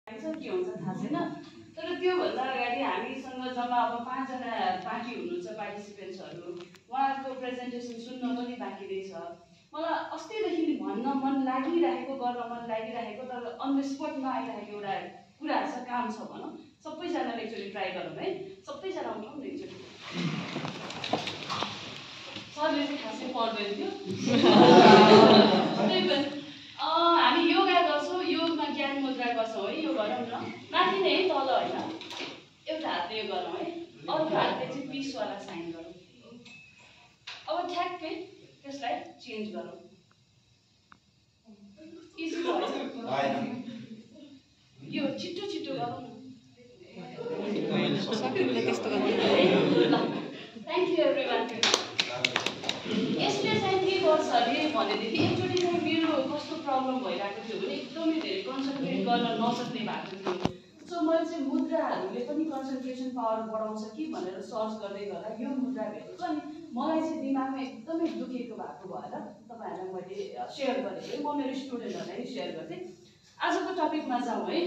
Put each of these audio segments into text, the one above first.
के हुन्छ थाहा छैन। तर त्योभन्दा अगाडि हामीसँग जम्मा अब 5 जना पार्टी हुनुहुन्छ, पार्टिसिपेन्ट्सहरू, उहाँहरूको प्रेजेन्टेसन सुन्न पनि बाँकी नै छ। मलाई अस्तिदेखि भन्न मन लागिरहेको, गर्न मन लागिरहेको, तर अन द स्पट नआइरहेको एउटा कुरा छ, काम छ भनौँ। सबैजनाले एकचोटि ट्राई गरौँ है, सबैजना उठाउँ न एकचोटि। सरले चाहिँ खासै पढ्दैन थियो। हामी योगा गर्छौँ, योगमा ज्ञान मुद्रा गर्छौँ है, यो गरौँ न। माथि नै है, तल होइन। एउटा हातले यो गरौँ है, अर्को हातले चाहिँ पिसवाला साइन गरौँ। अब ठ्याक्कै त्यसलाई चेन्ज गरौँ। इजी भयो यो, छिटो छिटो गरौँ न। Thank you everyone. यसले चाहिँ के गर्छ अरे भनेदेखि एकचोटि चाहिँ मेरो कस्तो प्रब्लम भइरहेको थियो भने एकदमै धेरै कन्सन्ट्रेट गर्न नसक्ने भएको थियो। सो मैले चाहिँ मुद्राहरूले पनि कन्सन्ट्रेसन पावर बढाउँछ कि भनेर सर्च गर्दै गर्दा यो मुद्रा भेटेको, अनि मलाई चाहिँ दिमागमा एकदमै दुखेको भएको भएर तपाईँहरूलाई मैले सेयर गरेँ है। म मेरो स्टुडेन्टहरूलाई नि सेयर गर्थेँ। आजको टपिकमा जाउँ है।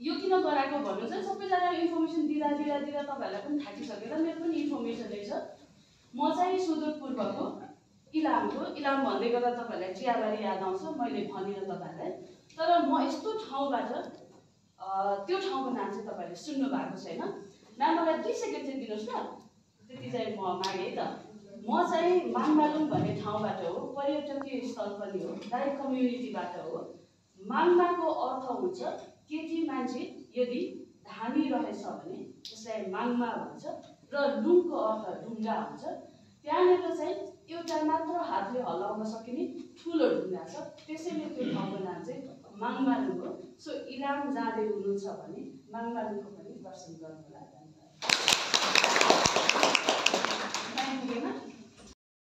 यो किन गराएको भन्नु चाहिँ सबैजनाले इन्फर्मेसन दिँदा तपाईँहरूलाई पनि थाकिसकेर मेरो पनि इन्फर्मेसन नै छ। म चाहिँ सुदूरपूर्वको इलामको, इलाम भन्दै गर्दा तपाईँहरूलाई चियाबारी याद आउँछ, मैले भनिनँ तपाईँहरूलाई। तर म यस्तो ठाउँबाट, त्यो ठाउँको नाम चाहिँ तपाईँहरूले सुन्नु भएको छैन। म्याम मलाई 2 सेकेन्ड चाहिँ दिनुहोस् न, त्यति चाहिँ म मागेँ त। म चाहिँ माङमालुङ भन्ने ठाउँबाट हो, पर्यटकीय स्थल पनि हो, दाई कम्युनिटीबाट हो। माङमाको अर्थ हुन्छ केटी मान्छे यदि धामी रहेछ भने त्यसलाई माङमा भन्छ, र लुङको अर्थ ढुङ्गा हुन्छ। त्यहाँनिर चाहिँ एउटा मात्र हातले हल्लाउन सकिने ठुलो ढुङ्गा छ, त्यसैले त्यो ठाउँको नाम चाहिँ माङमालुङ हो। सो इलाम जाँदै हुनुहुन्छ भने माङमालुङको पनि दर्शन गर्नुहोला।